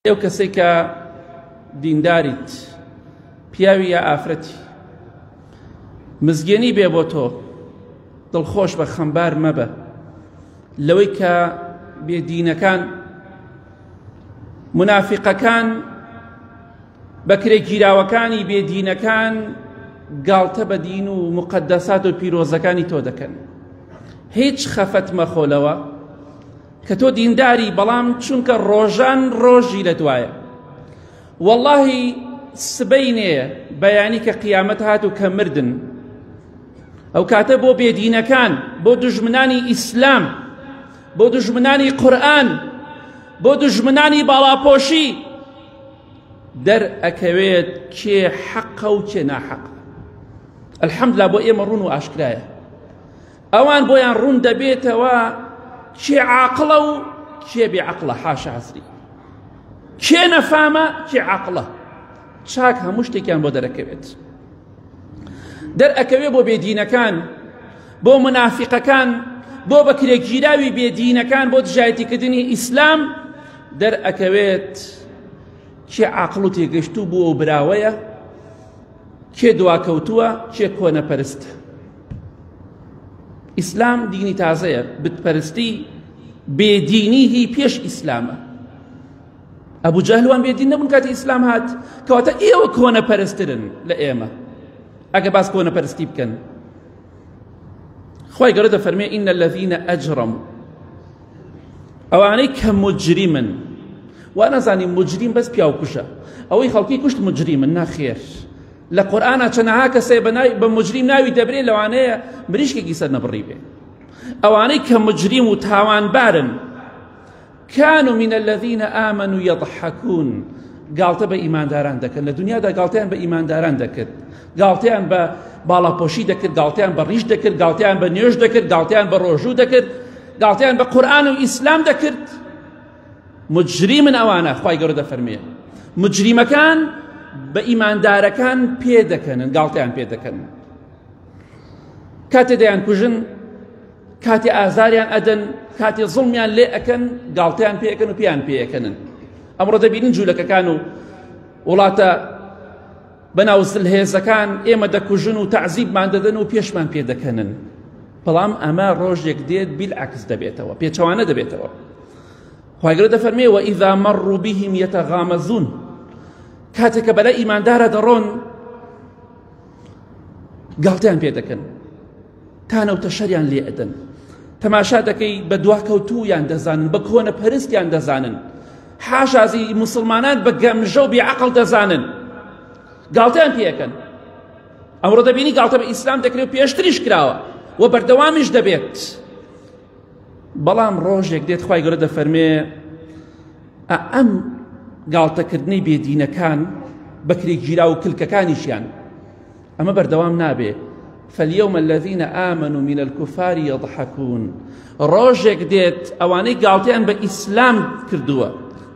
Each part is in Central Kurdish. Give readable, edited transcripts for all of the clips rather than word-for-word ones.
ئەو کەسەی کە دینداریت پیاوی یا ئافرەتی مزگێنی بێ بۆ تۆ دڵخۆش بە خەمبار مەبە لەوەی کە بێدینەکان منافقەکان بەکرێگیراوەکانی بێدینەکان گاڵتە بە دین و مقدەسات و پیرۆزەکانی تۆ دەکەن هیچ خەفەت مەخۆ لەوە کە تۆ دینداری بەڵام چونکە ڕۆژان ڕۆژی لە دوایە واللهی سبەینێ بەیانی کە قیامەت هات و کە مردن ئەو کاتە بۆ بێدینەکان بۆ دژمنانی ئیسلام بۆ دژمنانی قورئان بۆ دژمنانی باڵاپۆشی دەر ئەکەوێت کێ حەقە و کێ ناحەق الحمدلله بۆ ئێمە ڕوون و ئاشکرایە ئەوان بۆیان ڕوون دەبێتەوە کێ عاقڵە و کێ بێ عەقڵە حاشا عەزری کێ نەفامە کێ عەقڵە چاک هەموو شتێکیان بۆ دەرەکەوێت دەرئەکەوێ بۆ بێدینەکان بۆ منافقەکان بۆ بەکرێگیراوی بێدینەکان بۆ دژایەتیکردنی ئیسلام دەرئەکەوێت کێ عاقڵ و تێگەشتوو بووە و براوەیە کێ دواکەوتووە کێ کۆنەپەرستە ئیسلام دینی تازەیە بتپەرستی بێدینی هی پێش ئیسلامە ئەبوو جەهل وان بێدین نەبوون کاتی ئیسلام هات کەواتە ئێوە کۆنە پەرسترن لە ئێمە ئەگە باس کۆنە پەرستی بکەن خی گەورە دەفەرمێ ئین الذین ئەجرموا ئەوانەی کە مجریمن وا نەزانی مجریم بەس پیاو کوشە ئەوەی خەڵکی کوشت مجریمن ناخێر لە قورئانا چەنەها کەسێ بە مجریم ناوی دەبرێ لەوانەیە مریشکێکی سەر نەبڕی بێ ئەوانەی کە مجریم و تاوانبارن كانوا من الذين آمنوا يضحكون گاڵتە بە ئیمانداران دەکەن لە دنیادا گاڵتەیان بە ئیمانداران دەکرد گاڵتەیان بە باڵاپۆشی دەکرد گاڵتەیان بە ڕیش دەکرد گاڵتەیان بە نوێژ دەکرد گاڵتەیان بە ڕۆژوو دەکرد گاڵتەیان بە قورئان و ئیسلام دەکرد مجریمن ئەوانە خوای گەورە دەفەرمێ مجریمەکان بە ئیماندارەکان پێ دەکەنن گاڵتەیان پێ دەکەن کاتێ دەیان کوژن کاتێ ئازاریان ئەدەن کاتێ زڵمیان لێ ئەکەن گاڵتەیان پێەکەن و پێیان پێەکەنن ئەمڕۆ دەبینن جوولەکەکان و وڵاتە بەناو زلهێزەکان ئێمە دەکوژن و تەعزیبمان دەدەن و پێشمان پێ دەکەنن بەڵام ئەمە ڕۆژێک دێت بیلعکس دەبێتەوە پێچەوانە دەبێتەوە خوای گەورە دەفەرمێ وإذا مروا بهم يتغامزون کاتێک کە بەلای ئیماندارە دەڕۆن گاڵتەیان پێ دەکەن تانە و تەشەریان لێ ئەدەن تەماشا دەکەی بە دواکەوتوویان دەزانن بە کۆنە پەرستیان دەزانن حاشازی مسلمانان بە گەمژە و بێعەقڵ دەزانن گاڵتەیان پێەکەن ئەمڕۆ دەبینی گاڵتە بە ئیسلام دەکرێت و پێشتریش کراوە و بەردەوامیش دەبێت بەڵام ڕۆژێک دێت خوای گەورە دەفەرمێ ئەم گاڵتەکردنەی بێدینەکان بەکرێگیرا و کلکەکانیشیان ئەمە بەردەوام نابێ فاليوم الذين آمنوا من الكفار يضحكون ڕۆژێک دێت ئەوانەی گاڵتەیان بە ئیسلام کردووە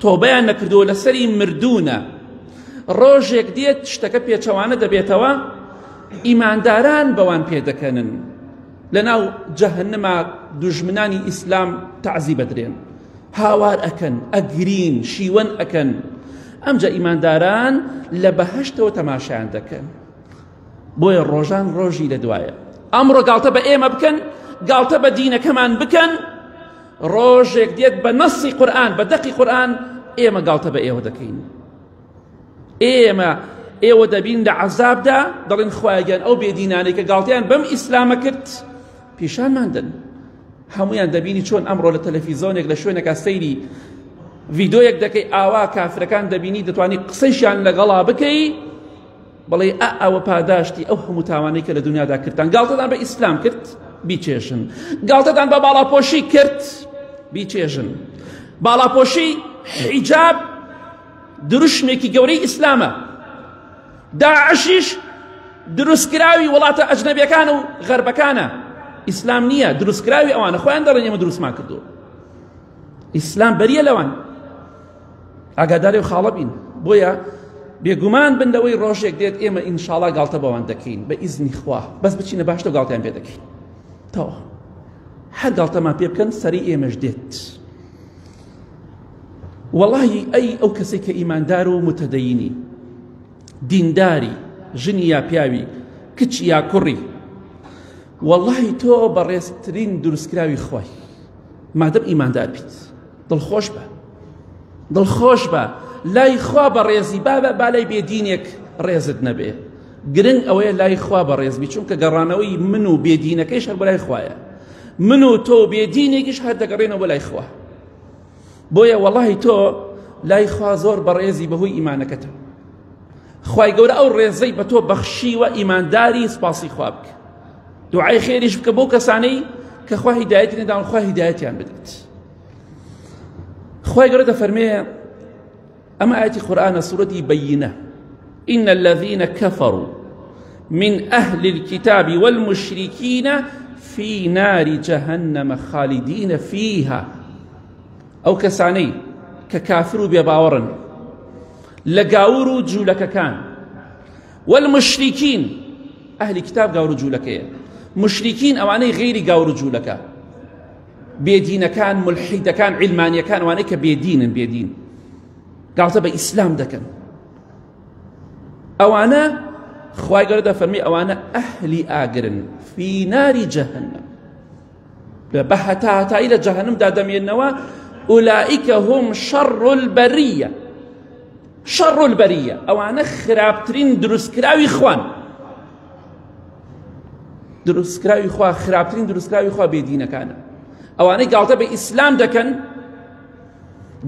تۆبەیان نەکردووە لەسەری مردوونە ڕۆژێک دێت شتەکە پێچەوانە دەبێتەوە ئیمانداران بەوان پێدەکەنن لەناو جەهەنەما دوژمنانی ئیسلام تەعزیب ئەدرێن هاوار ئەکەن ئەگرین شیوەن ئەکەن ئەمجا ئیمانداران لە بەهەشتەوە تەماشایان دەکەن بۆیە ڕۆژان ڕۆژی لە دوایە ئەمڕۆ گاڵتە بە ئێمە بکەن گاڵتە بە دینەکەمان بکەن ڕۆژێک دێت بە نەسی قورئان بە دەقی قورئان ئێمە گاڵتە بە ئێوە دەکەین ئێمە ئێوە دەبین لە عەزابدا دەڵێن خوایە گیان ئەو بێدینانەی کە گاڵتەیان بەم ئیسلامە کرد پیشانمان دەن هەمویان دەبینی چۆن ئەمڕۆ لە تەلەفیزۆنێک لە شوێنێکا سەیری ڤیدۆیەک دەکەی ئاوا کافرەکان دەبینی دەتوانی قسەیشیان لەگەڵا بکەی بەڵێ ئە ئەوە پاداشتی ئەو هەموو تاوانەی کە لە دنیادا کردتان گاڵتەتان بە ئیسلام کرد بیچێژن گاڵتەتان بە باڵاپۆشی کرد بیچێژن باڵاپۆشی حیجاب دروشمێکی گەورەی ئیسلامە داعشیش دروستکراوی وڵاتە ئەجنەبیەکان و غەربەکانە ئیسلام نییە دروستکراوی ئەوانە خۆیان دەڵێن ئێمە دروستمان کردو ئیسلام بەریە لەوان ئاگاداری و خاڵە بین بۆیە بێگومان بن لەوەی ڕۆژێک دێت ئێمە ئینشاڵا گاڵتە بەوان دەکەین بە ئیزنی خوا بەس بچینە باشتە گاڵتیان پێ دەکەین تەواو هەر گاڵتەمان پێ بکەن سەری ئێمەش دێت. وەڵاهی ئەی ئەو کەسێک کە ئیماندار و متەدەینی دینداری ژنی یا پیاوی کچ یا کوڕی وەڵاهی تۆ بەڕێزترین دروستکراوی خوای مادەم ئیماندار بیت دڵخۆش بە دڵخۆش بە لای خوا بەڕێزی بابە با لای بێدینێک ڕێزت نەبێ گرنگ ئەوەیە لای خوا بەڕێز بی چونکە گەڕانەوەی من و بێدینەکەیش هەر بەلای خوایە من و تۆ بێدینێکیش هەر دەگەڕێنەوە بەلای خوا بۆیە وەڵاهی تۆ لای خوا زۆر بەڕێزی بەهۆی ئیمانەکەتەوە خوای گەورە ئەو ڕێزەی بە تۆ بەخشیوە ئیمانداری سپاسی خوا بکە دوعای خێریش بکە بۆ کەسانەی کە خوا هیدایەتی نەداون خوا هیدایەتیان بدات خوای گەورە دەفەرمێ ئەمە ئاەتی قورئانە سورەتی بەینە إن الذين كفروا من أهل الكتاب والمشركين في نار جهنم خالدين فيها ئەو کەسانەی کە کافر و بێباوەڕن لە گاور و جوولەکەکان والمشرکین ئەهلی کتاب گاور و جوولەکەیە مشرکین ئەوانەی غیری گاور و جوولەکە بێدینەکان ملحیدەکان علمانیەکان ئەوانەی کە بێدینن بێدین گاڵتە بە ئیسلام دەکەن ئەوانە خوای گەورە دەفەرمی ئەوانە ئەهلی ئاگرن فی ناری جەهەنەم بە هەتا هەتایی لە جەهەنمدا دەمێنەوە ئولائیکە هم شەڕ البەریە شەڕ البەریە ئەوانە خراپترین دروستکراوی خوان دروستکراوی خوا خراپترین دروستکراوی خوا بێدینەکانە ئەوانەی گاڵتە بە ئیسلام دەکەن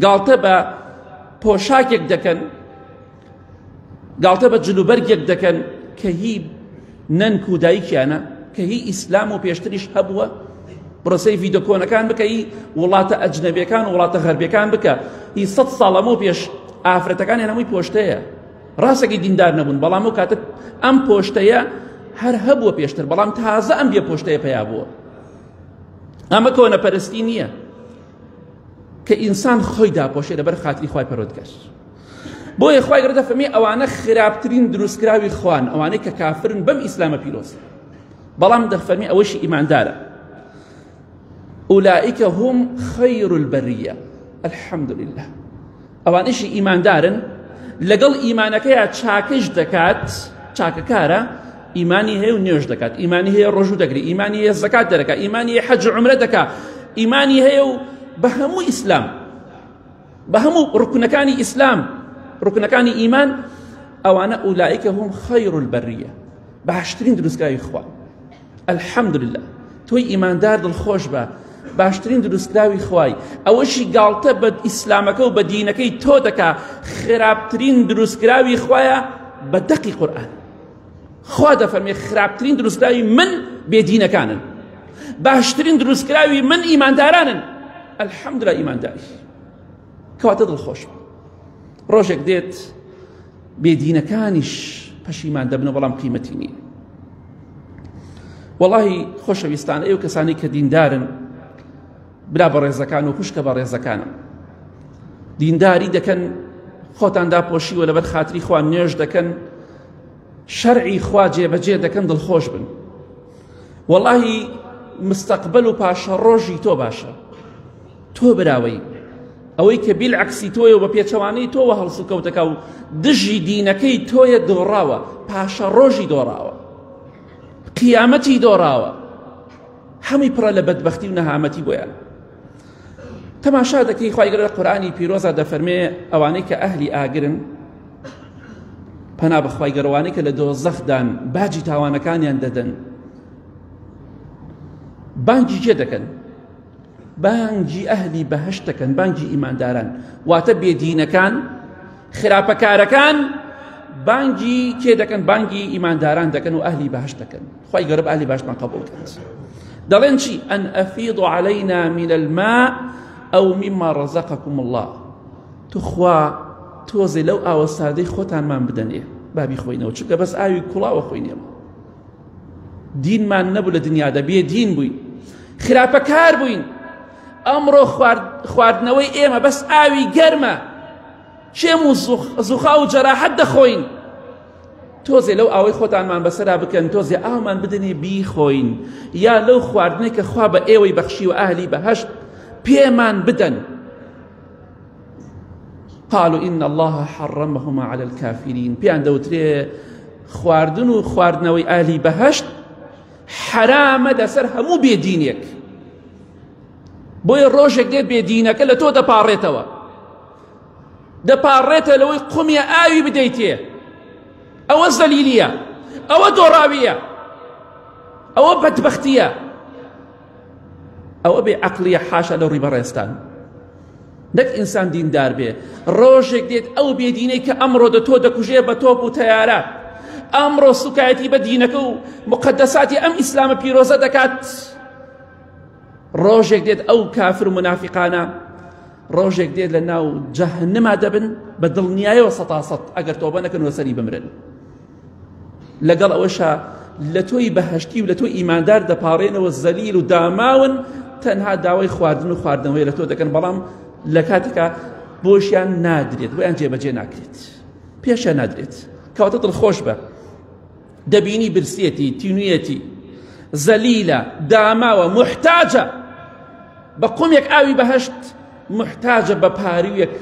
گاڵتە بە پۆشاکێک دەکەن گاڵتە بە جلوبەرگێک دەکەن کە هی نەنک و دایکیانە کە هی ئیسلام و پێشتریش هەبووە پرۆسەی ڤیدۆ کۆنەکان بکە ئی وڵاتە ئەجنەبیەکان و وڵاتە غەربیەکان بکە ئی سە ساڵ لەمەو پێش ئافرەتەکانیان هەمووی پۆشتەیە ڕاستەکەی دیندار نەبوون بەڵام ئەو کاتە ئەم پۆشتەیە هەر هەبووە پێشتر بەڵام تازە ئەم بێ پۆشتەیە پەیا بووە ئەمە کۆنەپەرستی نییە کە ئینسان خۆی داپۆشێ لەبەر خاتری خوای پەروەردگار بۆیە خوای گەورە دەفەرمێ ئەوانە خراپترین دروستکراوی خوان ئەوانەی کە کافرن بەم ئیسلامە پیرۆز بەڵام دەفەرمێ ئەوەشی ئیماندارە أولئك هم خير البرية الحمد لله ئەوانەشی ئیماندارن لەگەڵ ئیمانەکەیا چاکەش دەکات چاکەکارە ئیمانی هەیە و نوێژ دەکات ئیمانی هەیە ڕۆژوو دەگری ئیمانی هەیە زەکات دەرەکات ئیمانی هەیە حەج و عومرە دەکات ئیمانی هەیە و بە هەموو ئیسلام بە هەموو ڕکنەکانی ئیسلام ڕکنەکانی ئیمان ئەوانە ئولائیکە هم خەیر البەریە باشترین دروستکراوی خوا الحمدلله تۆی ئیماندار دڵخۆش بە باشترین دروستکراوی خوای ئەوەشی گاڵتە بە ئیسلامەکە و بە دینەکەی تۆ دەکا خراپترین دروستکراوی خوایە بە دەقی قورئان خوا دەفەرمێ خراپترین دروستکراوی من بێدینەکانن باشترین دروستکراوی من ئیماندارانن الحمدلله ئیمانداری کەواتە دڵخۆش بە ڕۆژێک دێت بێدینەکانیش پەشیمان دەبنەوە بەڵام قیمەتی نییە وەڵاهی خۆشەویستان ئێوە کەسانی کە دیندارن برا بەڕێزەکان و خوشکە بەڕێزەکانم دینداری دەکەن خۆتان داپۆشیوە لەبەر خاتری خوا نوێژ دەکەن شەرعی خوا جێبەجێ دەکەن دڵخۆش بن وەڵاهی مستەقبل و پاشەڕۆژی تۆ باشە تۆ براوەی ئەوەی کە بیل عکسی تۆیە و بە پێچەوانەی تۆوە هەڵسوکەوتەکە و دژی دینەکەی تۆیە دۆڕاوە پاشە ڕۆژی دۆڕاوە قیامەتی دۆڕاوە هەمووی پڕە لە بەدبەختی و نەهامەتی بۆیان تەماشا دەکەی خوای گەورە لە قورئانی پیرۆزا دەفەرمێ ئەوانەی کە ئەهلی ئاگرن پەنا بەخوای گەڕوانەی کە لە دۆزەخدان باجی تاوانەکانیان دەدەن بانگی کێ دەکەن بانگی ئەهلی بەهشت دەکەن بانگی ئیمانداران واتە بێدینەکان خراپەکارەکان بانگی کێ دەکەن بانگی ئیمانداران دەکەن و ئەهلی بەهشت دەکەن خوای گەورە بە ئەهلی بەهشتمان قبوڵ کات دەڵێن چی ئەن ئەفیض علينا من الماء ئەو مما رزقكم الله توخوا تۆزێ لەو ئاوە سادەی خۆتانمان بدەنێ بابی خۆینەوە چونکە بەس ئاوی کوڵاوە خۆینێمە دینمان نەبوو لە دنیادا بێ دین بووین خراپەکار بووین ئەمڕۆ خواردنەوەی ئێمە بەس ئاوی گەرمە کێم و زوخا و جەراحەت دەخۆین تۆزێ لەو ئاوەی خۆتانمان بەسەرا بکەن تۆزێ ئاومان بدەنێ بیخۆین یا لەو خواردنێک کە خوا بە ئێوەی بەخشی و ئەهلی بەهەشت پێمان بدەن. قالوا إن الله حرمهما على الكافرين پێیان دەوترێ خواردن و خواردنەوەی ئالی بەهەشت حەرامە لەسەر هەموو بێدینێک بۆیە ڕۆژێک دێت بێدینەکە لە تۆ دەپاڕێتەوە دەپاڕێتە لەوەی قومیە ئاوی بدەیتێ ئەوە زەلیلیە ئەوە دۆڕاویە ئەوە بەدبەختیە ئەوە بێ عەقڵیە حاشا لە ڕووی بەڕێزتان نەک ئینسان دیندار بێ ڕۆژێک دێت ئەو بێدینەی کە ئەمڕۆ دە تۆ دەکوژێ بە تۆپ و تەیارە ئەمڕۆ سوکایەتی بە دینەکە و مقدەساتی ئەم ئیسلامە پیرۆزە دەکات ڕۆژێک دێت ئەو کافر و منافقانە ڕۆژێک دێت لە ناو جەهەنما دەبن بە دڵنیایەوە سەتاسەد ئەگەر تۆبە نەکەن وەسەری بمرن لەگەڵ ئەوەشا لە تۆی بەهەشتی و لە تۆی ئیماندار دەپاڕێنەوە زەلیل و داماون تەنها داوای خواردن و خواردنەوەی لە تۆ دەکەن بەڵام لە کاتێکا بۆشیان نادرێت بۆیان جێبەجێ ناکرێت پێشیان نادرێت کەواتە دڵخۆش بە دەبینی برسیەتی تینویەتی زەلیلە داماوە محتاجە بە قومێک ئاوی بەهشت محتاجە بە پارویەک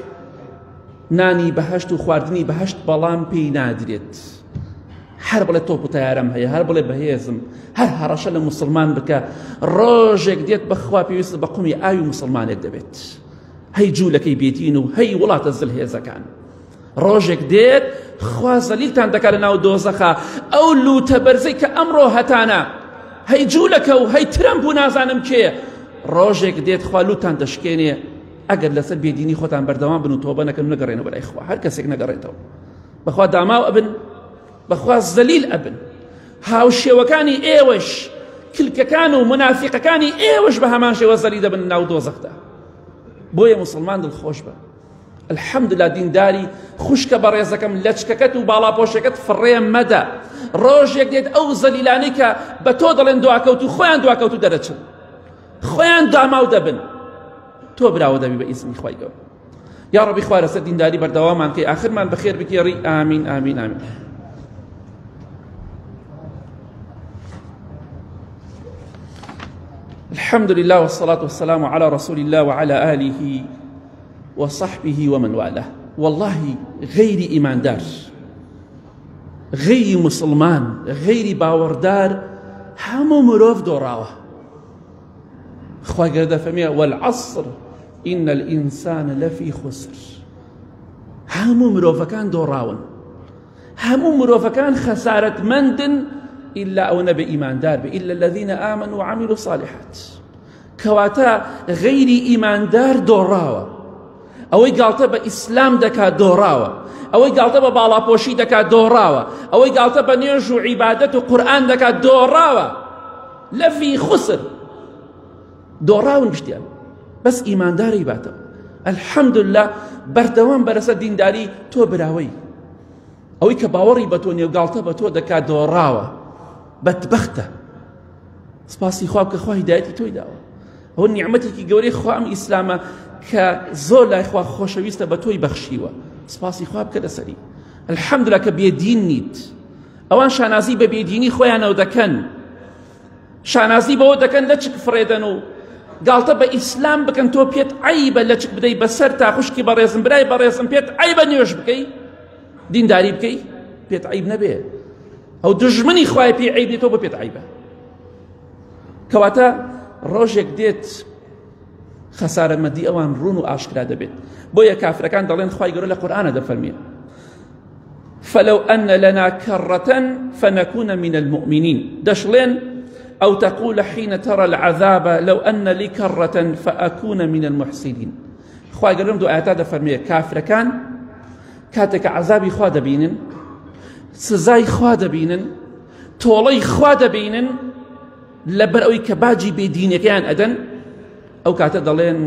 نانی بەهەشت و خواردنی بەهەشت بەڵام پێی نادرێت هەر بڵێ تۆپ و تەیارەم هەیە هەر بڵێ بەهێزم هەر هەڕەشە لە مسلمان بکە ڕۆژێک دێت بەخوا پێویست بە قومی ئاوی مسلمانێک دەبێت هەی جوولەکەی بێدین و هەی وڵاتە زلهێزەکان ڕۆژێک دێت خوا زەلیلتان دەکات لە ناو دۆزەخا ئەو لوتە بەرزەی کە ئەمڕۆ هەتانە هەی جوولەکە و هەی ترەمپ و نازانم کێ ڕۆژێک دێت خوا لوتان دەشکێنێ ئەگەر لەسەر بێدینی خۆتان بەردەوام بن و تۆبە نەکەن و نەگەڕێنەوە بەلای خوا هەر کەسێک نەگەڕێتەوە بەخوا داماو ئەبن بەخوا زەلیل ئەبن هاوشێوەکانی ئێوەش کلکەکان و منافقەکانی ئێوەش بە هەمان شێوە زەلی دەبن ناو دۆزەخدا بۆیە مسلمان دڵخۆش بە الحمدلله دینداری خوشکە بەڕێزەکەم لەچکەکەت و باڵاپۆشەکەت فڕێ مەدە ڕۆژێک دێت ئەو زەلیلانەی کە بە تۆ دەڵێن دواکەوت و خۆیان دواکەوت و دەرەچن خۆیان داماو دەبن تۆ براوە دەبی بە ئیزنی خوای گەورە یا ڕەبی خوا لەسەر دینداری بەردەوامان کەی ئاخرمان بەخێر بگێڕی ئامین ئامین ئامین الحمد لله والصلاة والسلام على رسول الله وعلى آله وصحبه ومن والاه والله غير إيمان دار غير مسلمان غير باوەڕدار هەموو مرۆڤ دۆڕاوە خوای گەورە دەفەرمێ والعصر إن الإنسان لفی خسر هەموو مرۆڤەکان دۆڕاون هەموو مرۆڤەکان خەسارەتمەندن إلا ئەوە نەبێ ئیماندار بێ إلا الذين آمنوا وعملوا الصالحات کەواتە غەیری ئیماندار دۆڕاوە ئەوەی گاڵتە بە ئیسلام دەکات دۆڕاوە ئەوەی گاڵتە بە باڵاپۆشی دەکات دۆڕاوە ئەوەی گاڵتە بە نوێژ و عیبادەت و قورئان دەکات دۆڕاوە لەفی خسر دۆڕاون گشتیان بەس ئیمانداری باتەوە الحەمدلله بەردەوام بەرەسە دینداری تۆ براوەی ئەوەی کە باوەڕی بە تۆ نێوگاڵتە بە تۆ دەکات دۆڕاوە بەدبەختە سپاسی خوا بکە خوا هیدایەتی تۆی داوە ئەوە نیعمەتێکی گەورەی خوا ئەم ئیسلامە کە زۆر لای خوا خۆشەویستە بە تۆی بەخشیوە سپاسی خوا بکە لەسەری الحەمدلله کە بێدین نیت ئەوان شانازی بە بێدینی خۆیانەوە دەکەن شانازی بەوە دەکەن لەچک فڕێدەن و گاڵتە بە ئیسلام بکەن تۆ پێت عیبە لەچک بدەی بەسەر تا خوشکی بەڕێزم برای بەڕێزم پێت عیبە نوێژ بکەی دینداری بکەی پێت عیب نەبێ ئەو دژمنی خوای پێ عیب تۆ بە پێت عیبە کەواتە ڕۆژێک دێت خەسارەمەندی ئەوان ڕوون و ئاشکرا دەبێت بۆیە کافرەکان دەڵێن خوای گەورە لە قورئانە دەفەرمێ فلو أن لنا كرة فنكون من المؤمنين دەشڵێن أو تقول حين ترى العذاب لو أن لي كرة فأكون من المحسنين خوای گەورە دوو ئاەتا دەفەرمێ کافرەکان کاتێک کە عەزابی خوا دەبینن سزای خوا دەبینن تۆڵەی خوا دەبینن لەبەر ئەوەی کە باجی بێدینەکەیان ئەدەن ئەو کاتە دەڵێن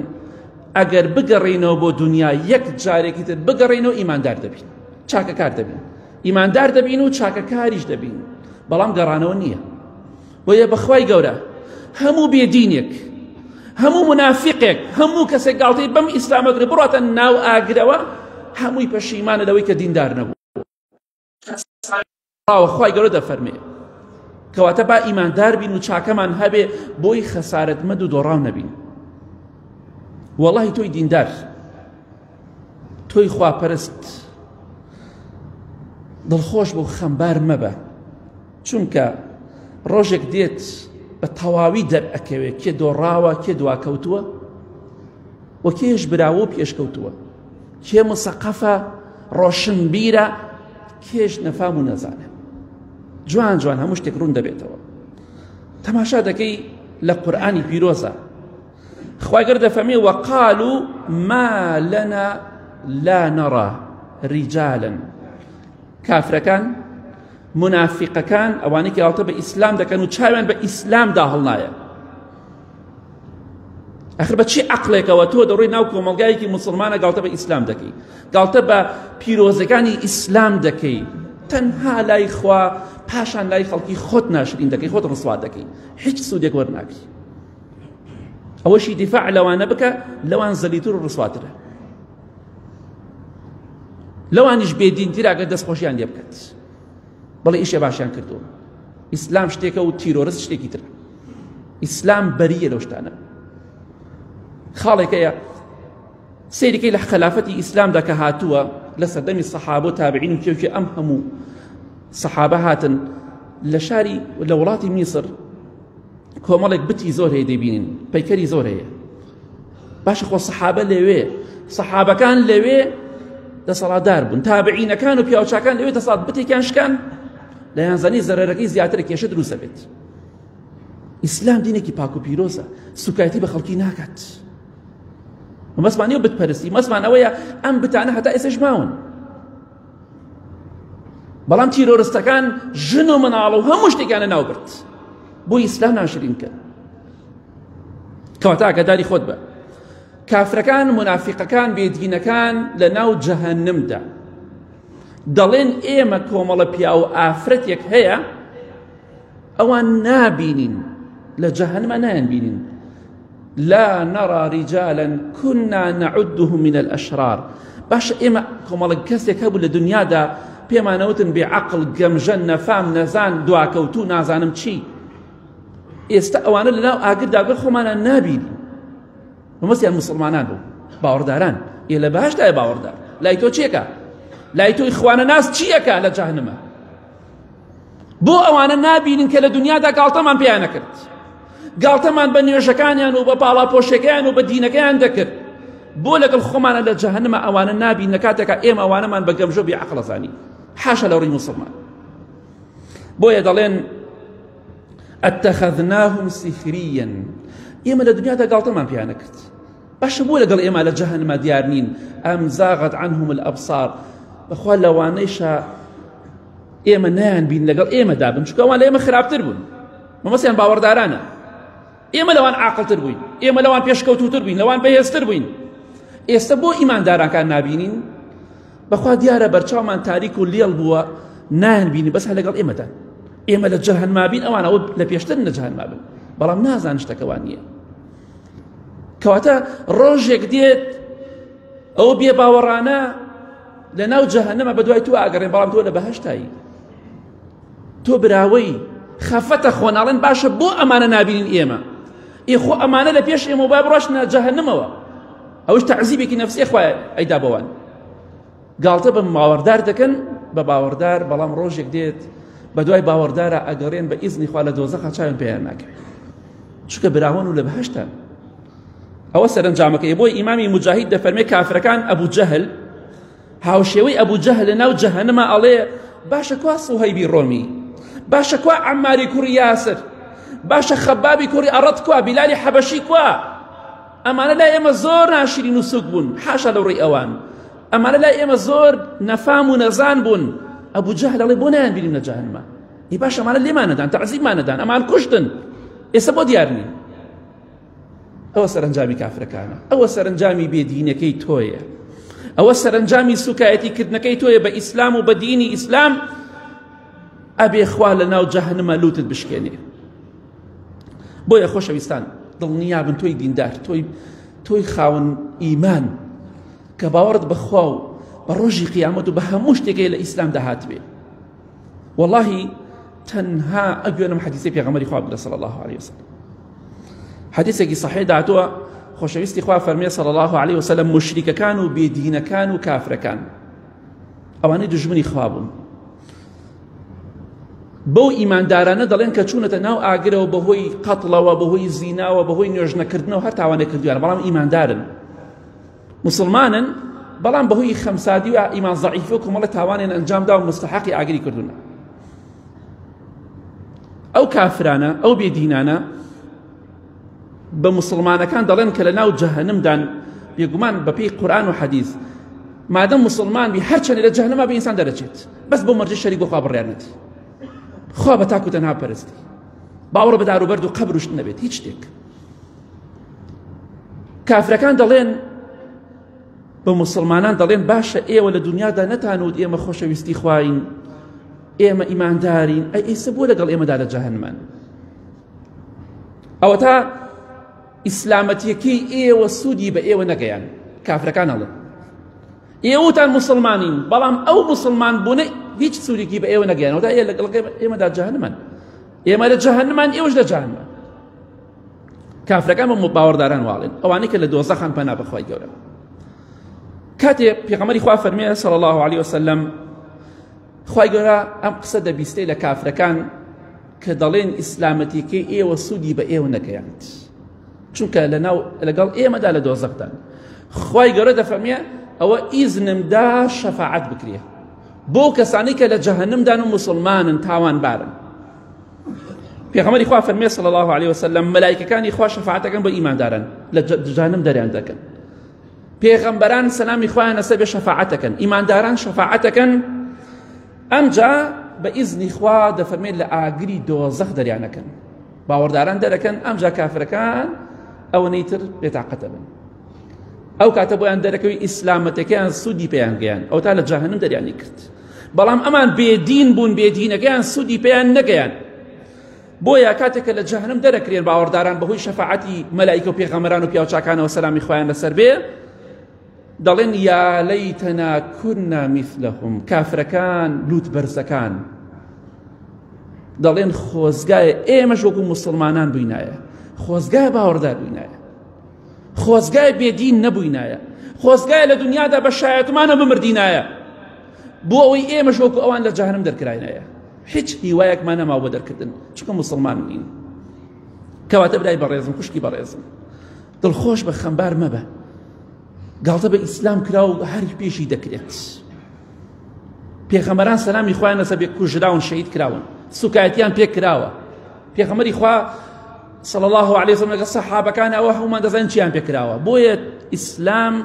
ئەگەر بگەڕینەوە بۆ دنیا یەک جارێکی تر بگەڕینەوە ئیماندار دەبین چاکەکار دەبین ئیماندار دەبین و چاکەکاریش دەبین بەڵام گەڕانەوە نییە بۆیە بەخوای گەورە هەموو بێدینێک هەموو منافقێک هەموو کەسێک گاڵتەی بەم ئیسلامە کرد بڕاتە ناو ئاگرەوە هەمووی پەشیمانە لەوەی کە دیندار نەبوو خوای گەورە دەفەرمێ کەواتە با ئیماندار بین و چاکەمان هەبێ بۆی خەسارەتمەند و دۆڕاو نەبین وەڵی تۆی دیندار تۆی خواپەرست دڵخۆش بۆ خەمبار مەبە چونکە ڕۆژێک دێت بە تەواوی دەرئەکەوێت کێ دۆڕاوە کێ دواکەوتووە و کێش براوە و پێشکەوتووە کێ مسەقەفە ڕۆشنبیرە کێش نەفام و نەزانە جوان جوان هەموو شتێک ڕوون دەبێتەوە تەماشا دەکەی لە قورئانی پیرۆزە خوای گەورە دەفەرمێ وقالوا ما لنا لا نرى رجالا کافرەکان منافقەکان ئەوانەی کە گاڵتە بە ئیسلام دەکەن و چاویان بە ئیسلامدا هەڵنایە ئەخر بە چی عەقڵێکەوە تۆ دەڕۆی ناو کۆمەڵگایەکی موسڵمانە گاڵتە بە ئیسلام دەکەی گاڵتە بە پیرۆزەکانی ئیسلام دەکەی تەنها لای خوا پاشان لای خەڵکی خۆت ناشرین دەکەی خۆت ڕسوا دەکەی هیچ سوودێک وەرناگری ئەوەشی دیفاع لەوانە بکە لەوان زەلیتر و ڕسواترە لەوانیش بێدینتر ئەگەر دەست خۆشیان لێ بکات بەڵێ ئیشێ باشیان کردووە ئیسلام شتێکە و تیرۆرست شتێکی ترە ئیسلام بەریە لەو شتانە خاڵێکەیە سەیرەکەی لە خەلافەتی ئیسلامدا کە هاتووە لە سەردەمی سەحابە و تابعین و کێوکێ ئەم هەموو سەحابە هاتن لە شاری لە وڵاتی میسر کۆمەڵێک بتی زۆر هەیە دەبینین پەیکەری زۆر هەیە باشە خۆ سەحابە لەوێ سەحابەکان لەوێ دەسەڵاتدار بوون تابعینەکان و پیاوچاکان لەوێ دەسەڵات بتێکیان شکان لە یانزانی زەرەرەکەی زیاتر کێشە دروستە بێت ئیسلام دینێکی پاک و پیرۆزە سوکایەتی بە خەڵکی ناکات مەسمان نیە بتپەرستی مەسمان ئەوەیە ئەم بتانە هەتا ئێسش ماون بەڵام تیرۆرستەکان ژن و مناڵ و هەموو شتێکیانە ناو برد بۆ ئیسلام ناشرین کە کەواتە ئاگاداری خۆت بە کافرەکان منافقەکان بێدینەکان لە ناو جەهەنمدا دەڵێن ئێمە کۆمەڵە پیا و ئافرەتێک هەیە ئەوان نابینین لە جەهەنمە نایان بینین لا نرى رجالا كنا نعدهم من الأشرار باشە ئێمە کۆمەڵک کەسێک هەبوو لە دنیادا پێمانەوتن بێ عەقڵ گەمژە نەفام نەزان دواکەوتوو نازانم چی ئێستا ئەوانە لەناو ئاگردا گەر خۆمانە نابینین مەمەسیان مسلمانان بوو باوەڕداران ئێ لە بەهەشتایە باوەڕدار لای تۆ چیەکە لای تۆی خوانە ناس چیەکە لە جەهەنمە بۆ ئەوانە نابینن کە لە دنیادا گاڵتەمان پێیان نەکرد گاڵتەمان بە نوێژەکانیان و بە پاڵاپۆشەکەیان و بە دینەکەیان دەکرد بۆ لەگەڵ خۆمانە لە جەهەنمە ئەوانە نابین لە کاتێکا ئێمە ئەوانەمان بە گەمژە بێ عەقڵ زانی حاشا لە ڕووی موسڵمان بۆیە دەڵێن اتخذناهم سخريا ئێمە لە دنیادا گاڵتەمان پێیان نەکرد باشە بۆ لەگەڵ ئێمە لە جەهەنما دیار نین ئەم زاغت عنهم الابصار بەخوا لەوانەیشە ئێمە نایان بین لەگەڵ ئێمەدا بن چونکە ئەوان لە ئێمە خراپتر بوون مەمەسیان باوەڕدارانە ئێمە لەوان عاقڵتر بووین ئێمە لەوان پێشکەوتوتر بووین لەوان بەهێزتر بووین ئێستا بۆ ئیماندارانکان نابینین بەخوا دیارە بەرچاومان تاریک و لێڵ بووە نایان بینی بەس هەر لەگەڵ ئێمەدان ئێمە لە جەهەنما بین ئەوان ئەوە لە پێشتر لە جەهەنما بن بەڵام نازان شتەکەوان نییە کەواتە ڕۆژێک دێت ئەو بێ باوەڕانە لە ناو جەهەنەمە بە دوای تۆ ئاگەڕێن بەڵام تۆ لە بەهەشتایی تۆ براوەی خەفەتە خۆناڵێن باشە بۆ ئەمانە نابینین ئێمە ئێ خۆ ئەمانە لە پێش ئێمە با بڕۆشنە جەهەنەمەوە ئەوش تەعزیبێکی نەفسی خوایە ئەیدا بەوان گاڵتە بە باوەڕدار دەکەن بە باوەڕدار بەڵام ڕۆژێک دێت بە دوای باوەڕدارە ئەگەڕێن بە ئیزنی خوا لە دۆزەخا چاویان پێیان ناکەوێت چونکە براوەن و لە بەهەشتان ئەوە سەرەنجامەکەی بۆی ئیمامی مجاهید دەفەرمێ کافرەکان ئەبوو جەهل هاوشێوەی ئەبوو جەهل لە ناو جەهەنەما ئەڵێ باشە کوا سوهەیبی ڕۆمی باشە کوا عەماری کوڕی یاسر باشە خەبابی کوڕی ئەڕەت کوا بیلالی حەبەشی کوا ئەمانە لای ئێمە زۆر ناشرین و سوک بوون حاشا لەو ڕێی ئەوان ئەمانە لای ئێمە زۆر نەفام و نەزان بوون ئەبوو جەهل ئەڵێ بۆ نایان بینیم لە جەهەنمە ئی باش ئەمانە لێمانەدان تەعزیبمانەدان ئەمان کوشتن ئێستا بۆ دیار نین ئەوە سەرەنجامی کافرەکانە ئەوە سەرەنجامی بێدینەکەی تۆیە ئەوە سەرەنجامی سوکایەتی کردنەکەی تۆیە بە ئیسلام و بە دینی ئیسلام ئەبێ خوا لە ناو جەهەنمە لوتت بشکێنێ بۆیە خۆشەویستان دڵنیابن تۆی دیندار تۆی تۆی خاوەن ئیمان کە باوەڕت بەخوا و بە ڕۆژی قیامەت و بە هەموو شتێکی لە ئیسلامدا هاتبێ واللهی تەنها ئەگوێنم حەدیثی پێغەمبەری خوا بگرە صلی الله علیه وسلم حەدیثێکی صحیح داتووە. خۆشەویستی خوا فەرمێ صلی الله علیه وسلم مشریکەکان و بێدینەکان و کافرەکان ئەوانەی دژمنی خوا بوون بەو ئیماندارانە دەڵێن کە چوونەتە ناو ئاگرەوە بەهۆی قەتڵەوە بەهۆی زیناوە بەهۆی نوێژنەکردنەوە هەر تاوانێک کردویان بەڵام ئیماندارن مسلمانن بەڵام بەهۆی خەمسادی و ئیمان زەعیفی و کۆمەڵە تاوانیان ئەنجامدا و مستحقی ئاگری کردوونە ئەو کافرانە ئەو بێدینانە بە مسلمانەکان دەڵێن کە لە ناو جەهەنمدان بێگومان بەپێی قورآن و حەدیث مادەم مسلمان بی هەرچەندە لە جەهەنەما بە ئینسان دەرەچێت بەس بۆ مەرجی شەریک بۆ خوا بڕیار نەدی خوا بە تاک و تەنها پەرستی باوەڕ بە دار و بەرد و قەبر و شت نەبێت هیچ شتێک کافرەکان دەڵێن بە مسلمانان دەڵێن باشە ئێوە لە دنیادا نەتانوت ئێمە خۆشەویستی خواین ئێمە ئیماندارین ئەی ئێستا بۆ لەگەڵ ئێمەدا لە جەهەنمان ئەوەتا ئیسلامەتیەکەی ئێوە سوودی بە ئێوە نەگەیان کافرەکان ئەڵێن ئێوەتان مسلمانین بەڵام ئەو مسلمان بوونە هیچ سوودێکی بە ئێوە نەگەیانەوە ئێ لەگەڵ ئێمەدا جەهەنمان ئێمە لە جەهەنمان ئێوەش لە جەهەنمان کافرەکان بە باوەڕداران واڵێن ئەوانەی کە لە دۆزەخان پەنا بەخوای گەورە کاتێ پێغەمبەری خوا فەرمێ صلی الله علیه وسلم خوای گەورە ئەم قسە دەبیستێ لە کافرەکان کە دەڵێن ئیسلامەتیەکەی ئێوە سوودی بە ئێوە نەگەیاند چونکە لەناو لەگەڵ ئێمەدا لە دۆزەخدان خوای گەورە دەفەرمێ ئەوە ئیزنم دا شەفاعەت بکرێ بۆ کەسانی کە لە جەهەنمدان و مسلمانن تاوانبارن پێغەمبەری خوا فەرمێ صلی الله علیه وسلم مەلایکەکانی خوا شەفاعەتەکەن بۆ ئیمانداران لە جەهەنم دەریان دەکەن پێغەمبەران سەلامی خوایان لەسەر بێ شەفاعەتەکەن ئیمانداران شەفاعەتەکەن ئەمجا بە ئیزنی خوا دەفەرمێت لە ئاگری دۆزەخ دەریانەکەن باوەڕداران دەرەکەن ئەمجا کافرەکان ئەوەنەی تر بێتاقەتە بن ئەو کاتە بۆیان دەرەکەوی ئیسلامەتەکەیان سوودی پێیان گەیان ئەو تا لە جاهنم دەریانی کرد بەڵام ئەمان بێدین بوون بێدینەکەیان سوودی پێیان نەگەیان بۆیە کاتێک کە لە جەهەنم دەرەکرێن باوەڕداران بەهۆی شەفاعەتی مەلائیکە و پێغەمبەران و پیاوچاکانەوە سەلامی خوایان لەسەر بێ دەڵێن یا لەیتەنا کنا مثلهم کافرەکان لوت بەرزەکان دەڵێن خۆزگایە ئێمەش وەکو مسلمانان بووینایە خۆزگایە باوەڕدار بووینایە خۆزگای بێدین نەبووینایە خۆزگایە لە دنیادا بە شایەتمانە بمردینایە بۆ ئەوەی ئێمەش وەکو ئەوان لە جەهەنم دەرکراینایە هیچ هیوایەکمان نەماوە بۆ دەرکردن چونکە موسڵمان نین کەواتە برای بەڕێزم خوشکی بەڕێزم دڵخۆش بە خەمبار مەبە گاڵتە بە ئیسلام کرا و هەر پێشی دەکرێت پێخەمەران سەلامی خۆیان لەسەر بێ کوژراون شەهید کراون سوکایەتیان پێ کراوە پێخەمەری خوا صلی الله علیه وسلم لەگەڵ سەحابەکان ئەوە هەمومان دەزانین چیان پێ کراوە بۆیە ئیسلام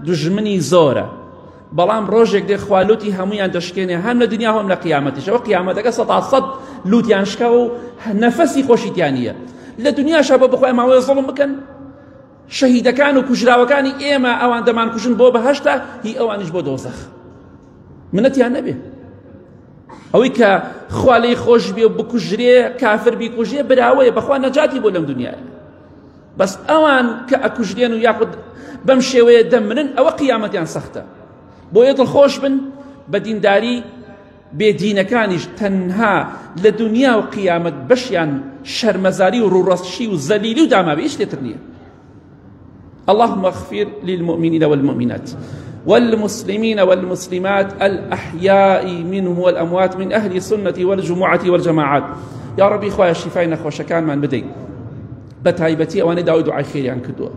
دژمنی زۆرە بەڵام ڕۆژێک دێ خوا لوتی هەمویان دەشکێنێ هەم لە دنیا هەم لە قیامەتیشەوە قیامەتەکە سەتا سەد لوتیان شکا و نەفەسی خۆشی تیا نییە لە دنیاشا بۆ بخوای ماوەیە زوڵم بکەن شەهیدەکان و کوژراوەکانی ئێمە ئەوان دەمانکوژن بۆ بەهەشتا هی ئەوانیش بۆ دۆزەخ منەتیان نەبێ ئەوەی کە خوا لێی خۆش بێ و بکوژرێ کافر بیکوژێ براوەیە بەخوا نەجاتی بۆ لەم دنیاە بەس ئەوان کە ئەکوژرێن و یاخود بەم شێوەیە دەمرن ئەوە قیامەتیان سەختە بۆیە دڵخۆش بن بە دینداری بێدینەکانیش تەنها لە دنیا و قیامەت بەشیان شەرمەزاری و ڕوڕەشی و زەلیلی و داماوی هیچ تر نییە اللهم اغفر للمؤمنين والمؤمنات والمسلمين والمسلمات الأحياء منهم والأموات من أهل السنة والجمعة والجماعات يا ربي خوایە شیفای نەخۆشەکانمان بدەیت بە تایبەتی ئەوانەی داوای دوعای خێریان کردووە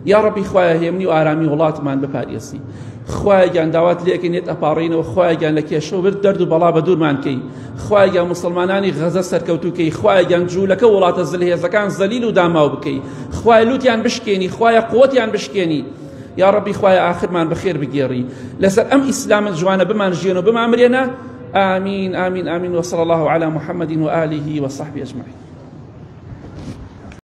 یا ڕەبی خوایە هێمنی و ئارامی وڵاتمان بپارێزی خوایە گیان داوات لێکەین لێت ئەپاڕینەوە خوایە گیان لە کێشە و برد دەرد و بەڵا بە دوورمان کەی خوایە گیان موسڵمانانی غەزە سەرکەوتوو کەی خوایە گیان جوولەکە وڵاتە زلهێزەکان زەلیل و داماو بکەی خوایە لوتیان بشکێنی خوایە قوتیان بشکێنی یا ڕەبی خوایە ئاخرمان بەخێر بگێڕی لەسەر ئەم ئیسلامە جوانە بمان ژیێن و بمامرێنە آمین آمین آمین وصلى الله على محمد وآله وصحبه أجمعين.